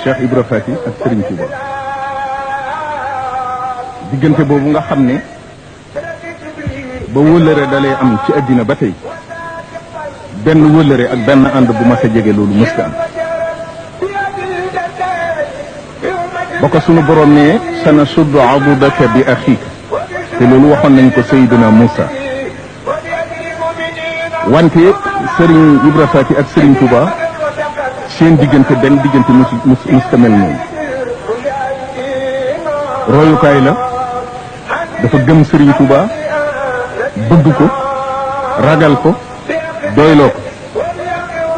Cheikh Ibra Fati ak Serigne Touba diggante boobu nga xam ne ba wëllëre dalee am ci àddina ba tey benn wëllëre ak benn ànd bu mas a jege loolu mësta am ba ko sunu borom ne sana suddu adudaka bi axiika te loolu waxoon nañ ko Seydina Moussa wante Serigne Ibra Fati ak Serigne Touba seen diggante benn diggante musta mel noonu royukaay la dafa gëm Serigne Touba bëgg ko ragal ko doyloo ko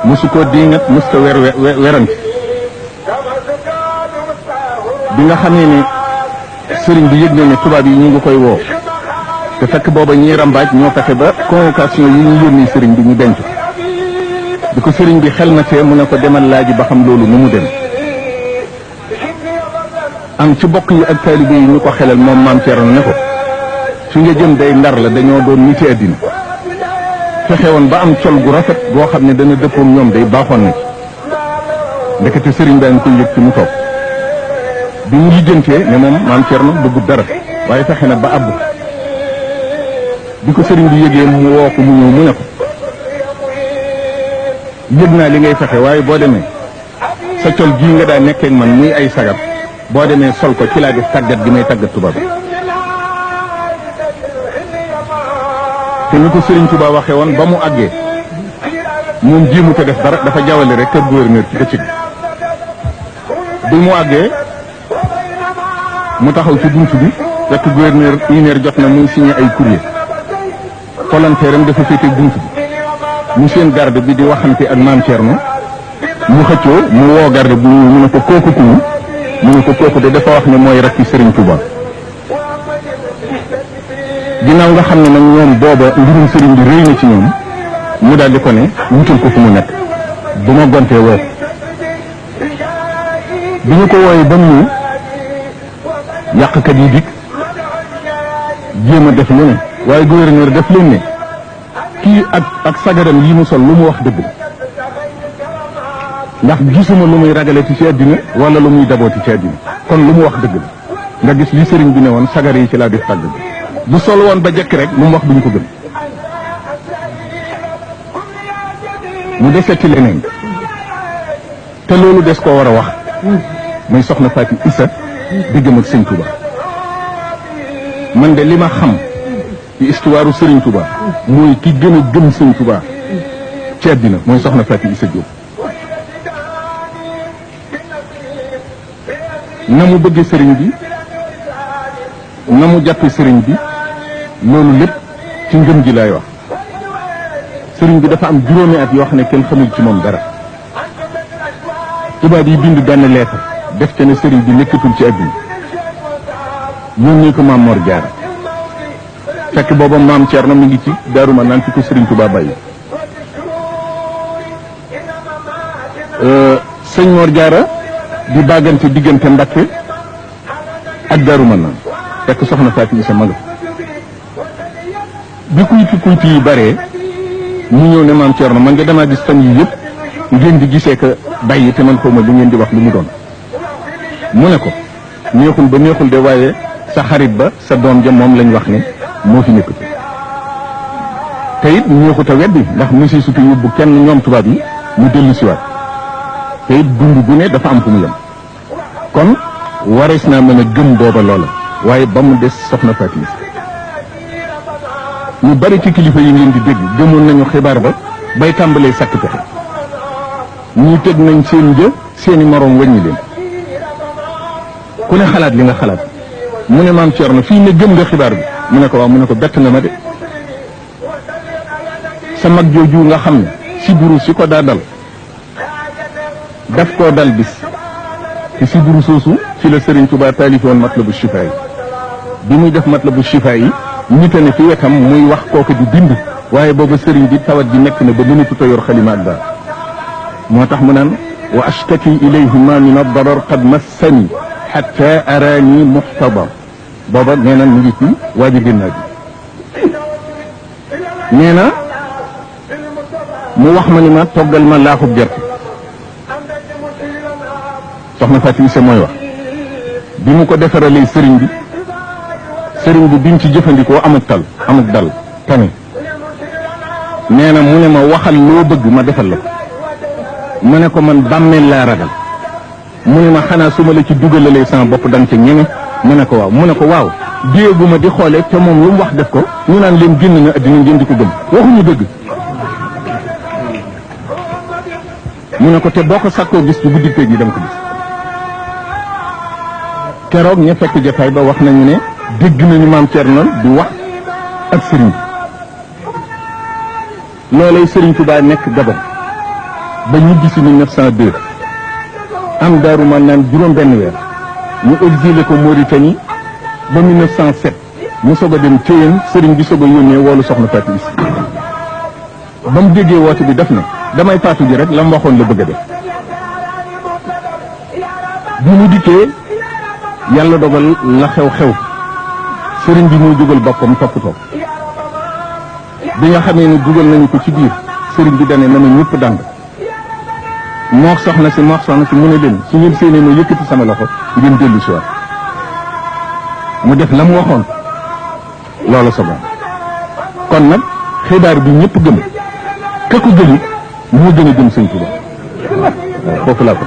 musu ko diingat musta werante bi nga xamee ne Serigne bi yëg na ne tubaab yi ñu ngi koy woo te fekk booba ñiy rambaaj ñoo fexe ba convocation yi ñu yónni Serigne bi ñu denc bi ko Serigne bi xel na fee mu ne ko demal laaji ba xam loolu nu mu dem am ci bokk yi ak taalibe yi ñu ko xelal moom maam Thierno ne ko fi nga jëm day Ndar la dañoo doon niti àddina fexe woon ba am col gu rafet boo xam ne dana dëppoom ñoom day baaxoon na ci ndekete Serigne baa ngi koy yëg ci mu toog bi mu lijjantee ne moom maam Thierno bëggut dara waaye fexe na ba àbb bi ko Serigne bi yëgee mu woo ko mu ñëw mu ne ko yëg naa li ngay fexe waaye boo demee sa col gii nga daa nekkee man muy ay sagar boo demee sol ko ci laa def tàggat gi may tàggat tubaab bi te ni ko Serigne Touba waxee woon ba mu àggee moom jéemu te def dara dafa jawale rek kër gouverneur ci bëccëg bi mu àggee mu taxaw ci buntu bi fekk gouverneur une heure jot na muy signé ay courrier volontaire am dafa féete buntu bi mu seen garde bi di waxante ak maam Thierno mu xëccoo mu woo garde bi mu ne ko kooku ku mu ne ko kooku de dafa wax ne mooy rakki Serigne Touba ginnaaw nga xam ne nag ñoom booba mbirum Serigne bi rëy na ci ñoom mu daal di ko ne wutal ko fu mu nekk bu ma gontee woo bi ñu ko wooyee ba mu ñëw yàqkat yi dikk jéem a def lu ne waaye gouverneur def leen ne kii ak sagaram yi mu sol lu mu wax dëgg ndax gisuma lu muy ragalati ci àddina wala lu muy dabooti ci àddina kon lu mu wax dëgg la nga gis li Serigne bi ne woon sagar yi ci laa def tàgg bi bu sol woon ba jekk rek lu mu wax duñ ko gëm mu deseti leneen te loolu des koo war a wax muy soxna Faati Issa diggam ak Sëñ Touba man de li ma xam ci histoire Serigne Touba mooy ki gën a gëm Sëñ Touba ci àddina mooy soxna Faati Issa Diop na mu bëgge Serigne bi na mu jàppe Serigne bi loolu lépp ci ngëm ji laay wax Serigne bi dafa am juróomi at yoo xam ne kenn xamul ci moom dara tubaab yi bind benn lettre def ca ne Serigne bi nekkatul ci àddina yónnee ko maam Mor Diarra fekk booba maam Thierno mi ngi ci Daaru Manaan fi ko Serigne Touba bàyyi sëñ Mor Diarra di bàggante diggante Mbakke ak Daaru Manaan fekk soxna Faati Issa ma nga bi kuyti yi bare mu ñëw ne maam Thierno man nga damaa gis fan yi yëpp ngeen di gisee que bàyyi te man xaw ma li ngeen di wax lu mu doon mu ne ko neexul ba neexul de waaye sa xarit ba sa doom ja moom lañ wax ne moo fi nekk te it neexut a weddi ndax monsieur sutu yóbbu kenn ñoom tubaab yi mu dellu siwaat te it dund gu ne dafa am fu mu yem kon warees naa mën a gëm booba loola waaye ba mu des soxna Faati ñu bari ci kilifa yi ngeen di dégg gëmoon nañu xibaar ba bay tàmbalee sàkk pexe ñii teg nañ seen jë seeni moroom wàññi leen ku ne xalaat li nga xalaat mu ne maam Thierno fii ne gëm nga xibaar bi mu ne ko waaw mu ne ko bett nga ma de sa mag jooju nga xam ne si buru si ko daa dal daf koo dal bis te si buru soosu ci la Serigne Touba taalifoon Matlabu Chifa yi bi muy def Matlabu Chifa yi nit a ne fi wetam muy wax kooku di bind waaye booba Serigne bi tawat ji nekk na ba mënatut a yor xalima ak daal moo tax mu naan wa ashtaki ilayhima min ad-darar qad massani hatta arani muhtadar booba nee na mu ngi ci waaji ginnaaw bi nee na mu wax ma ni ma toggal ma laaxub gerte soxna Fatou Issa mooy wax bi mu ko defaralee sëriñ bi bi mu ci jëfandikoo amuk dal tane nee na mu ne ma waxal loo bëgg ma defal la ko ma ne ko man bàmmeel laa ragal mu ne ma xanaa su ma la ci dugalalee sama bopp danga ca ñeme mu ne ko waaw déeguma di xoole te moom lu mu wax def ko ñu naan leen génn na addina ngeen di ko gëm waxuñu dëgg mu ne ko te boo ko sakkoo gis ci guddi péeg yi danga ko gis keroog ña fekk jotaay ba wax nañu ne dégg nañu maam Thierno di wax ak sëriñ bi loolay sëriñ Touba nekk Gabon ba ñu gisi 1902 am Daaru Manaan juróom benn weer ñu exilé ko Mauritanie ba 1907 mu soog a dem Thiéyène sëriñ bi soog a yónnee woolu soxna Fatou Issa ba mu déggee woote bi def ne damay faatu ji rek la mu waxoon la bëgg a def bi mu dikkee yàlla dogal la xew sëriñ bi muy dugal boppam toppatoo bi nga xamee ne dugal nañu ko ci biir sëriñ bi dane na ma ñëpp dànd moox soxna si mu ne leen su ngeen séenee ma yëkkati sama loxo ngeen dellu si waat mu def la mu waxoon loolu sa bopp kon nag xibaar bi ñëpp gëm ka ko gëmit moo gën a gëm sëñ Tuba foofu laa ko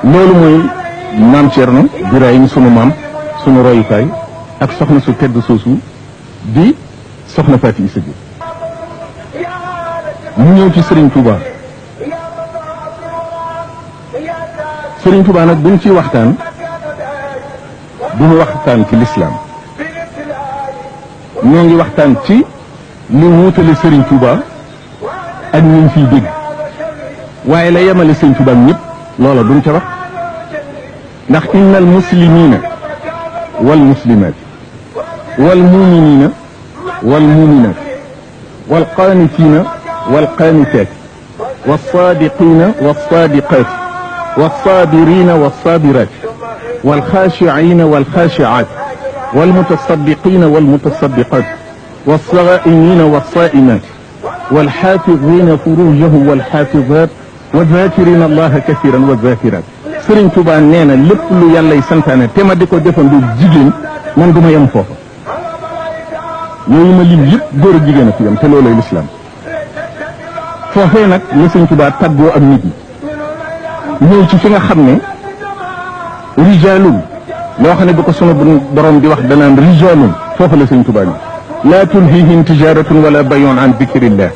loolu mooy maam Thierno Birahim sunu maam sunu royukaay ak soxna su tedd soosu di soxna Fatou Issa bi mu ñëw ci Serigne Touba Serigne Touba nag buñ ciy waxtaan duñu waxtaan ci lislaam ñoo ngi waxtaan ci li wuutale Serigne Touba ak ñu fiy dégg waaye la yemale Serigne Touba ñëpp loola duñ ca wax ndax innal muslimina wal muslimat wal muminina wal muminat wal qanitina wal qanitat wal sadiqina wal sadiqat wal sabirina wal sabirat wal khashi'ina wal khashi'at wal mutasaddiqina wal mutasaddiqat wal saa'imina wal sa'imat wal hafizina furujahum wal hafizat wa zakirina allaha kathiran wa zakirat Sëriñ Tuubaa nee na lépp lu yàllay santaane te ma di ko defandoo jigéen man du ma yem foofa yooyu ma lim yëpp góor ak jigéen a fi yem te loolay lislaam foofee nag la Sëriñ Tuubaa tàggoo ak nit ñi ñëw ci fi nga xam ne rijaalun loo xam ne bu ko sunu borom di wax danaan rijaalun foofa la Sëriñ Tuubaa ni laa tulhihim tijaratun wala bayun an dikrillah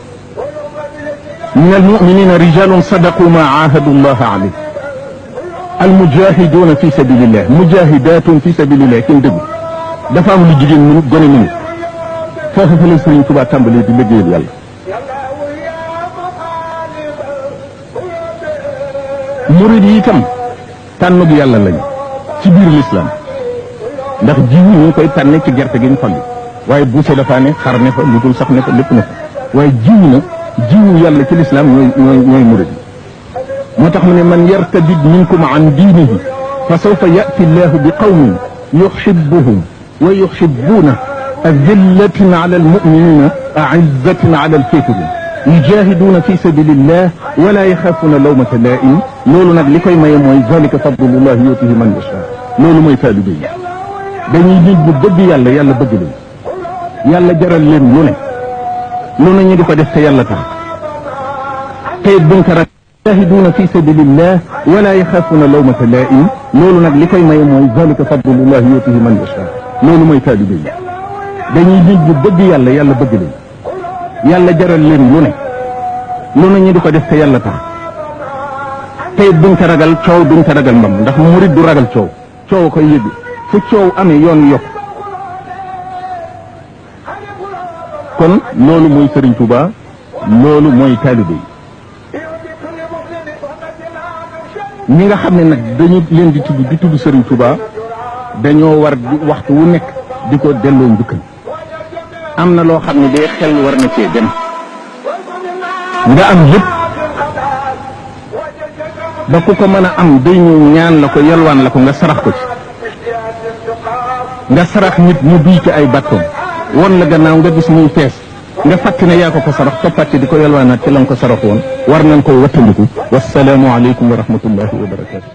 min almuminina rijalun sadaqu ma ahadu llaha alayh almujahiduna fi sabilillah mujahidatun fi sabilillah kenn dëgg dafa am lu jigéen mënut gone mënut foofu fa la Sëriñ Tuubaa tàmbalee di liggéeyal yàlla murid yi itam tànnug yàlla lañu ci biir lislaam ndax jiw ñu ngi koy tànne ci gerte gi ñu xolli waaye buuse dafa ne xar ne fa lu dul sax ne fa lépp ne fa waaye jiw nag jiwu yàlla ci lislaam ñooy murid yi moo tax mu ne man yartadid minkum an diinihi fa sawfa yati llahu bi qawmin yuhibbuhum wa yuhibbuuna adillatin ala almuminina aizzatin ala alkafirin yujahiduuna fi sabilillah wala yaxaafuuna lawmata laa'im loolu nag li koy maye mooy zalika fadlullahi yutihi man yasha loolu mooy taalibe yi dañuy nit ñu bëgg yàlla yàlla bëgg leen yàlla jaral leen lu ne ñu di ko def te yàlla tax tey buñ ko yujahiduuna fi sabilillah wala yaxaafuuna lawmata laa'im loolu nag li koy maye mooy zalika fadlullahi yutihi man yasha loolu mooy taalibe yi dañuy nit ñu bëgg yàlla yàlla bëgg leen yàlla jaral leen lu ne ñu di ko def te yàlla tax tey duñ ko ragal coow duñ ko ragal mbam ndax murid du ragal coow koy yëg fu coow amee yoon yokk kon loolu mooy Sëriñ Tuubaa loolu mooy taalibe yi ñi nga xam ne nag dañu leen di tudd Sëriñ Tuubaa dañoo war di waxtu wu nekk di ko delloo njukkal am na loo xam ne day xel war na cee dem nga am lépp ba ku ko mën a am day ñëw ñaan la ko yalwaan la ko nga sarax ko ci nga sarax nit mu duy ci ay bàttoom won la gannaaw nga gis muy fees nga fàtt ne yaa ko sarax toppaat ci di ko yalwaanaat ci la nga ko sarax woon war nañ koy wattandiku. wassalaamu aleykum wa rahmatullahi wa barakatu.